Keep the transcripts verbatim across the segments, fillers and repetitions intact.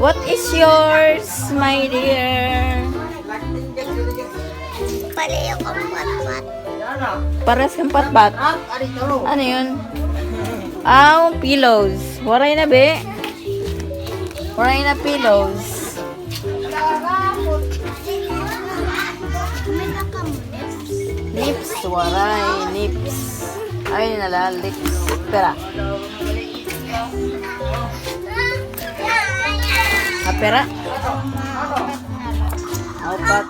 What is yours, my dear? Pareho kang patpat. Pares kang patpat? Ano yun? Aw, pillows. Waray na, be. Waray na pillows. Nips, waray. Nips. Ay, nala, lips. Pera. Apera? Upat.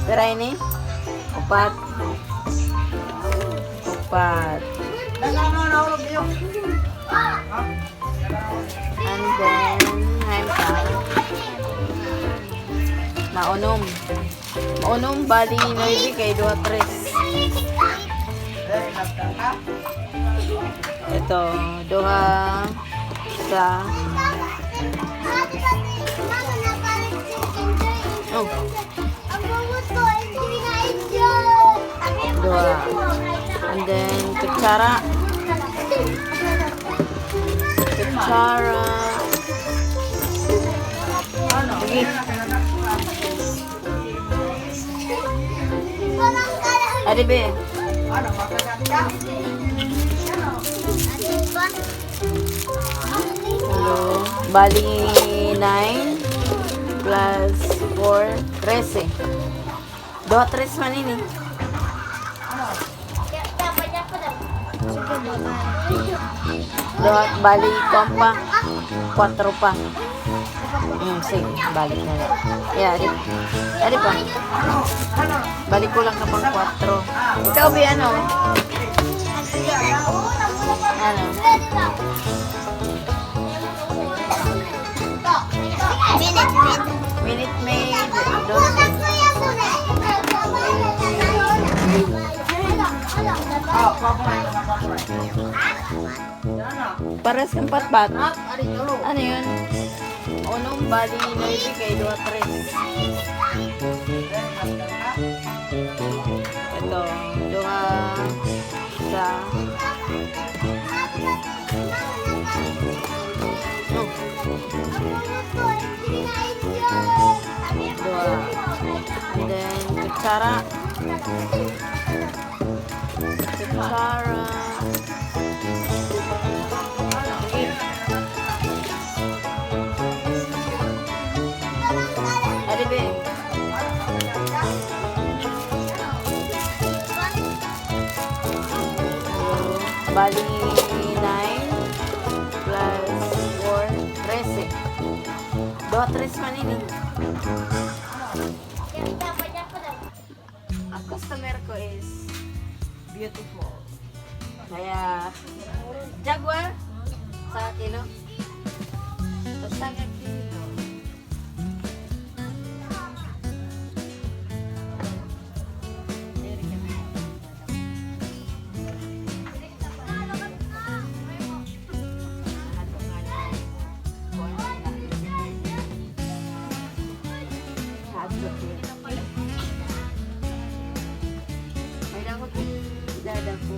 Pera ini? Upat. Upat. And then, ngayon pa. Maunom. Maunom, bali, nuebe kay duha, tres. Ito, duha, isa. Oh. Duha. And then, kutsara. Kutsara. Sige. Adi, be. Hello. Bali, nine plus four, trese. Duha, tres man ini. Duha, bali, kuwan pa. Kuwatro pa. Hmm, sige, balik na lang. Yeah, di. Adi pa. Balik ko lang ka pang kuwatro. Ikaw, be, ano? Ano? Minute Maid. Minute Maid. Pares kang patpat. Ano yun? Unom, bali, nuebe kay duha, tres. Ito, duha, isa. Oh. Duha. And then, kutsara. Kutsara. Adi, be. Bali, nine plus four, trese. Duha, tres man ini. Ang customer ko is beautiful. Kaya, Jaguar, sa kilo. Basta nga kilo. May dako, may dako.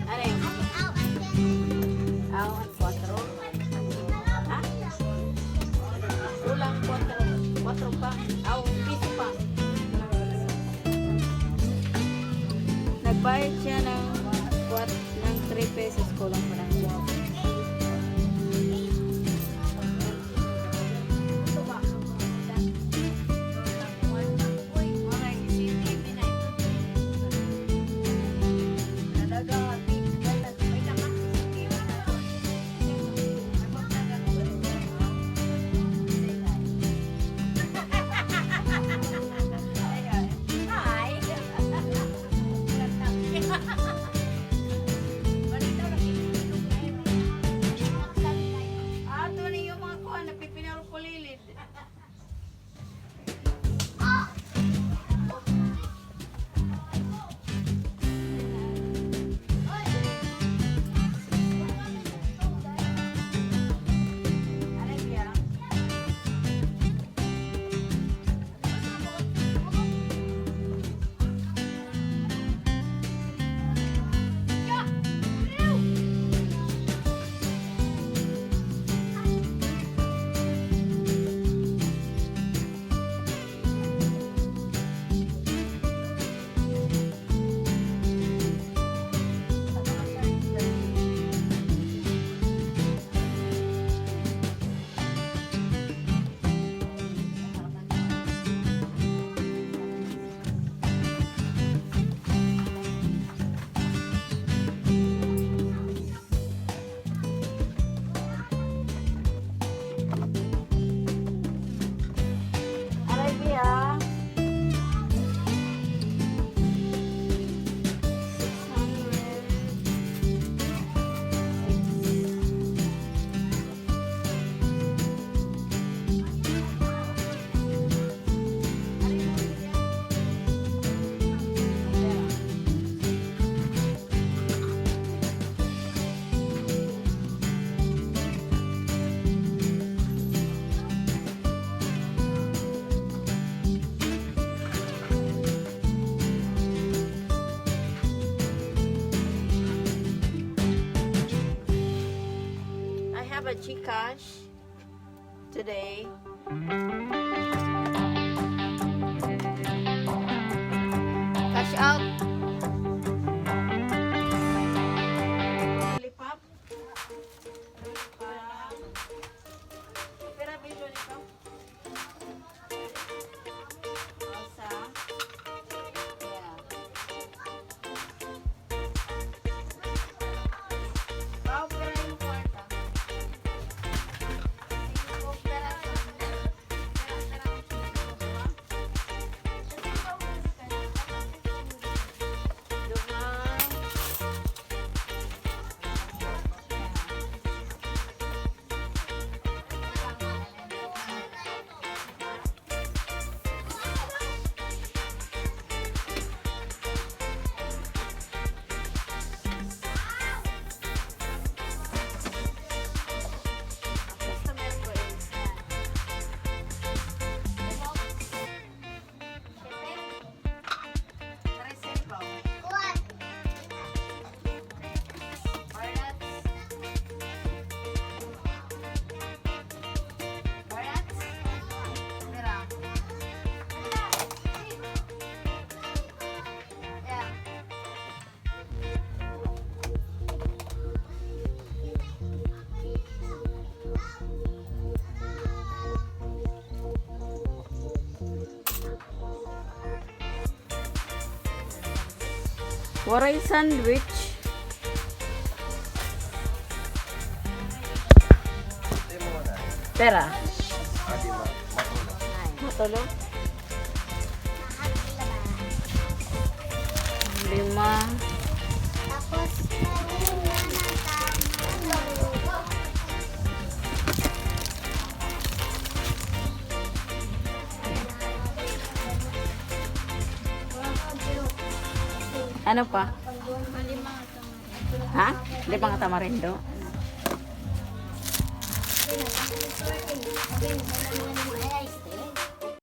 Ano yun? Aw, kuwatro. Ha? Kulang kuwatro. Kuwatro pa. Aw, piso pa. Nagbayad siya ng kuwat-, ng three pesos, kulang pa ng Ato na yung mga kuha, napipinaro kulilid. Aray, Pia. Six hundred. I have a GCash today. Cash out. Lollipop. Lollipop. Pira bilyon ito? Rosa. Yeah. Wow, pira yung kwarta. Pira, pira, pira, pira. Waray sandwich. Pera? Matulo? Lima. Ano pa? Ha? Lima nga tamarindo.